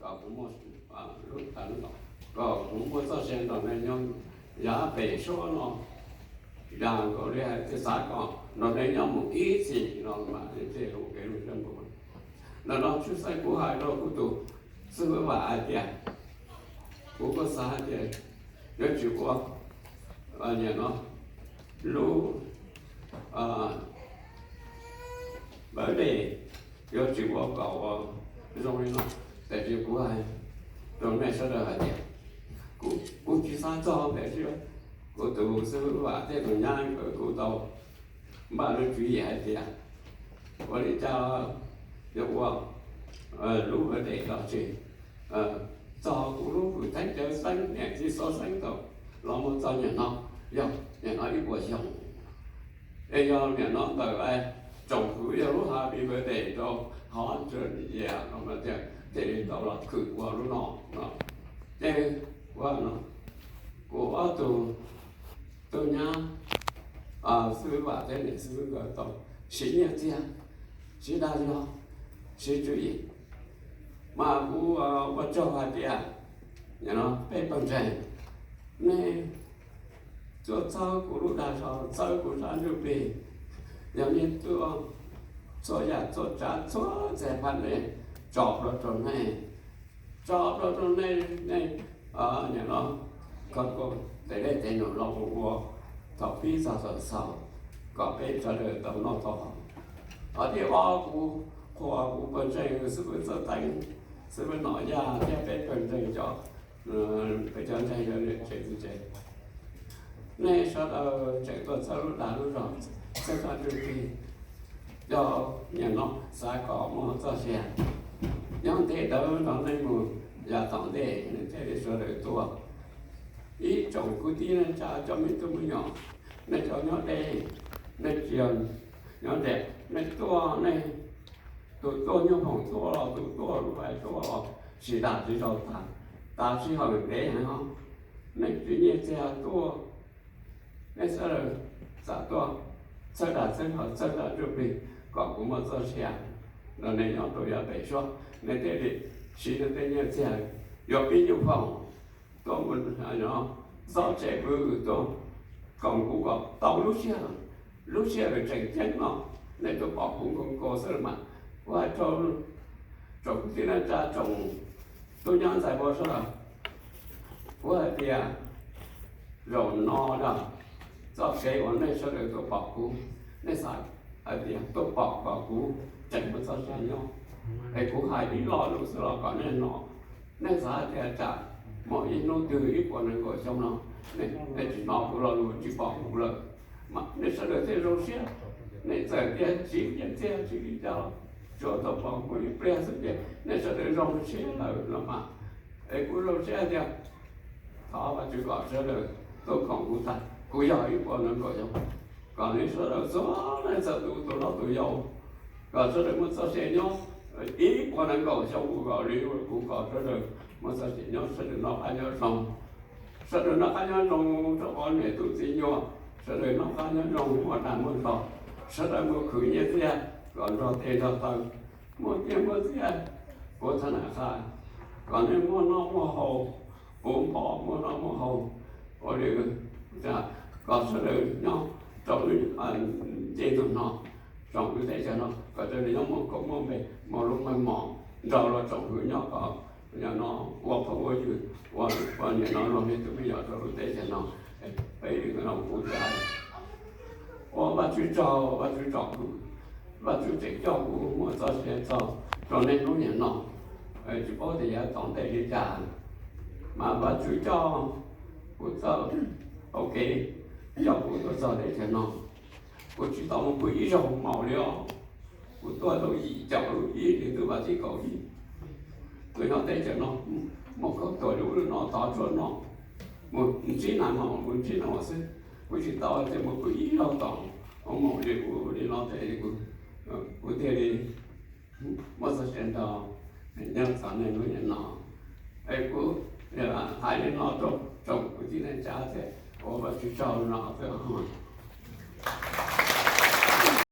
kom kuv muaj, lub tas lub no, kom kuv muaj txoj sia nrog nej nyob yav pem suab no. Yog kuv li hais tias xav kom nrog nej nyob mus ib txhis no mas nej thiaj ua kev lub siab npuab. Ntawm no tshwj xeeb kuv hais rau kuv tus xib hwb Vam hais tias, kuv kuj xav hais tias yuav tsum ua nim no lub birthday, yuav tsum ua kom ua zoo li no. Tab sis kuv hais rau nej sawv daws hais tias kuv tsis xav txog ntawm, kuv tus xib hwb Vam thiab tus nyab nkawd kuj tau npaj lub tswv yim hais tias ua li cas yuav ua lub birthday los tsis txog kuv lub hwj theeb cawv xeeb niam txiv xov xeeb tau los mus txog niam no, yog niam no ib puas xyoo, es yog niam no ntawm tsoom fwv yog lub happy birthday rau hov ntawd no mas thiaj li tau los khwv ua lub no no. Ces ua no, kuv ob tug tub nyab, xib hwb Vam thiab niam xib hwb nkawd tau siv nyiaj txiag, siv dag zog, siv tswv yim, mas kuv ua tsaug hais tias peb pawg ntseeg, nej tuaj txhawb kuv lub dag zog, txhawb kuv sab ntsuj plig, yog nej tuaj txhua yam txhua tsav txhua txhia phab nej tso plhuav rau nej, tso plhuav rau nej, nej nim no koj tes dej tes num los ua thaum pib txog thaum xaus kom peb sawv daws tau noj tau haus. Qhov thib ob kuv qhuas kuv pawg ntseeg xib hwb Txawj Teeb, xib hwb Nom Yaj thiab peb pawg ntseeg cov, peb cov ntseeg yog niam tsev txiv tsev, nej sawv daws tseem tuaj txhawb lub dag lub zog, txhawb sab ntsuj plig, coj nim no xav kom muaj txoj sia nyob ntev dawb nrog nej mus yav tom ntej, nej thiaj li sawv daws tuaj. Ib tsoom kwv tij neej tsa cov me tub me nyuam, nej cov nyob deb, nej tsis yog nyob deb, nej tuaj, nej tus tuaj nyuj hoom tuaj los, tus tuaj lub ais tuaj los, sib dag sib sau tas, tas sij hawm ntev heev os. Nej tsis nyiaj txiag tuaj, nej sawv daws xav tuaj txhawb dag txhawb hom txhawb dag ntsuj plig kom kuv muaj txoj sia nrog nej nyob rau yav pem suab, nej thiaj li siv nej tej nyiaj txiag yuav pib nyuj foom tuaj mus, xob tsev pw tuaj koom kuv kom tau lub sij hawm, lub sij hawm tseem ceeb no. Nej tuaj pom kuv nkaus nkaus xwb los mas, kuv hais rau tsoom kwv tij neej tsa, tsoom tub nyab ntxhais hlob sawv daws, kuv hais tias zaum no na, txoj kev uas nej sawv daws tuaj pom kuv, nej xav hais tias tuaj pom kom kuv tseem muaj txoj sia nyob, es kuv hais ib lo lus xwb los kom nej hnov. Nej xav hais tias tsam muaj ib hnub twg ib puas nees nkaum xyoo no, nej tsis hnov kuv lo lus tsis pom kuv lawm, nej sawv daws thiaj zoo siab. Nej txawm tias tsis nyiaj txiag tsis li cas, tsuas tau pom kuv ib pliag xwb ces nej sawv daws zoo siab lawm los mas, es kuv zoo siab tiag. Thov Vajtswv kom sawv daws tuaj koom kuv tag, kuv yog ib puas nees nkaum xyoo, kom nej sawv daws txhua leej txhua tus, tus hlob tus yau, kom sawv daws muaj txoj sia nyob ib puas nees nkaum xyoo, kuv kom li kuv kom sawv daws muaj txoj sia nyob, sawv daws noj qab nyob zoo, sawv daws noj qab nyob zoo rau qhov niam tub txiv nyuam, sawv daws noj qab nyob zoo muaj dag muaj zog, sawv daws mus khwv nyiaj txiag kom nrog tes nrog taw, muaj nyiaj muaj txiag puv thaj nam qha, kom nej muaj noj muaj haus, puv npo muaj noj muaj haus, ua li kom sawv daws nyob rau nce ntug no, tsoom kwv tij teb chaws no kom sawv daws nyob muaj koob muaj npe, muaj lub meej mom nrog luag tsoom fwv nyob kom nim no ua phooj ua ywg, ua niam no luag me tub me nyuam rau lub teb chaws no. Peb li no kuv hais ua Vajtswv tsaug, Vajtswv tsom kwm, Vajtswv tseem coj kuv muaj txoj sia txog rau nej hnub niam no. Tsis paub tias yav tom ntej li cas, mas Vajtswv coj kuv txawj ua ke, coj kuv tuaj txog teb chaws no. Kuv tsis tau mus pw ib zaug maum li os. Kuv tuaj tau yim caum lub ib hlis ntuj vas thib kaum ib, tuaj nyob teb chaws no, muaj khaub thuas li ub li no tov tshuaj no, mus ntsib nag hmo mus ntsib nag hmo xwb. Kuv tsis tau tias mus pw ib zaug tom ua maum li ub li no tes kuv thiaj li muaj txoj sia nrog nyob txog niaj hnub niam no. Es kuv hais li no rau tsoom kwv tij neej tsa thiab ua Vajtswv tsaug no xwb.